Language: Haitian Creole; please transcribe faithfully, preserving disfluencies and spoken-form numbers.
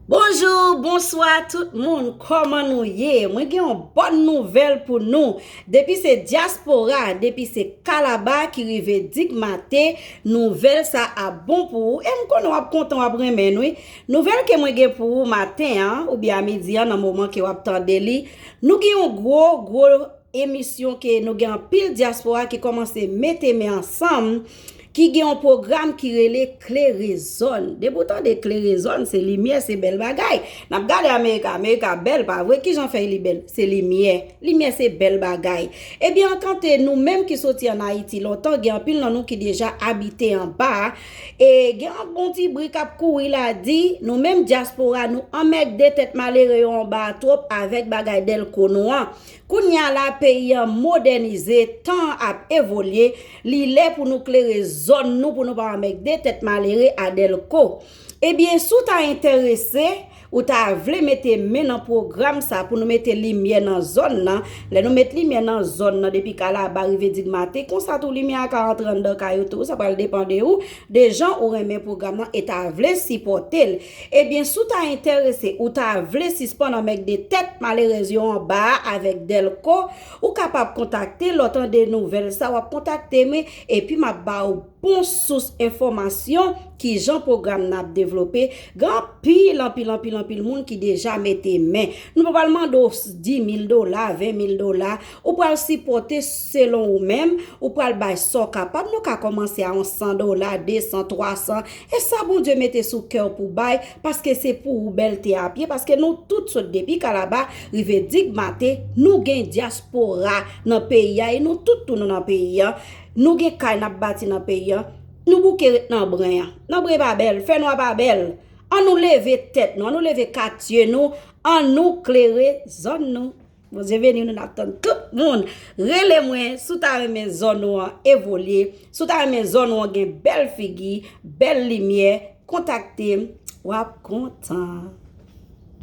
Bonjou, bonswa tout moun, kòman nou ye? Mwen gen yon bòn nouvèl pou nou. Depi se dyaspora, depi se Kalaba ki rive Digmate, nouvèl sa ap bon pou ou. E m konnen w ap kontan, w ap renmen l, wi. Nouvèl ke mwen gen pou ou maten an, oubyen a midi an, nan moman ke w ap tande li, nou gen yon gwo, gwo emisyon ke nou gen anpil dyaspora ki kòmanse mete men ansanm, ki gen yon pwogram ki rele Klere Zòn. Depi w tande Klere Zòn, se limyè, se bèl bagay. N ap gade Amerika, Amerika bèl, pa vre? Kijan fè li bèl? Se limyè. Limyè se bèl bagay. Ebyen, ankante nou menm ki soti ann Ayiti lontan, gen anpil nan nou ki deja abite anba a. E gen yon bon ti bri k ap kouri la di, nou menm dyaspora, nou anmègde tèt malere yo anba a twòp avèk bagay dèlko nou an. Kounye a la, peyi an modènize, tan an ap evolye, li lè pou nou klere zòn nou, pou nou pa anmègde tèt malere a dèlko. Ebyen, si w ta enterese, ou ta vle mete men nan pwogram sa pou nou mete limyè nan zòn nan. Lè nou met limyè nan zòn nan, depi Kalaba rive Digmate, konsa tou limyè a ka antre anndan kay ou tou, sa pral depann de ou, de jan ou renmen pwogram nan e ta vle sipòte l. Ebyen, si w ta enterese, ou ta vle sispann anmègde tèt malerèz yo anba a avèk dèlko, ou kapab kontakte, lè w tande nouvèl sa, w ap kontakte mwen, epi m ap ba ou bon sous enfòmasyon kijan pwogram nan ap devlope. Gen anpil, anpil, anpil, anpil moun ki deja mete men. Nou pa pral mande w dis mil dola, ven mil dola. Ou pral sipòte selon ou menm. Ou pral bay sa w kapab. Nou ka kòmanse a yon san dola, de san, twa san. E sa Bondye mete sou kè w pou bay, paske se pou ou bèlte a pye. Paske nou tout sot depi Kalaba, rive Digmate, nou gen dyaspora nan peyi a, e nou tout tou nou nan peyi a. Nou gen kay n ap bati nan peyi a. Nou bouke ret nan bren an. Nan bren pa bèl, fènwa pa bèl. An nou leve tèt nou, an nou leve katye nou, an nou klere zòn nou. Bondye beni nou, n ap tann tout moun. Rele mwen, si w ta renmen zòn ou an evolye, si w ta renmen zòn ou an gen bèl figi, bèl limyè, kontakte m, w ap kontan.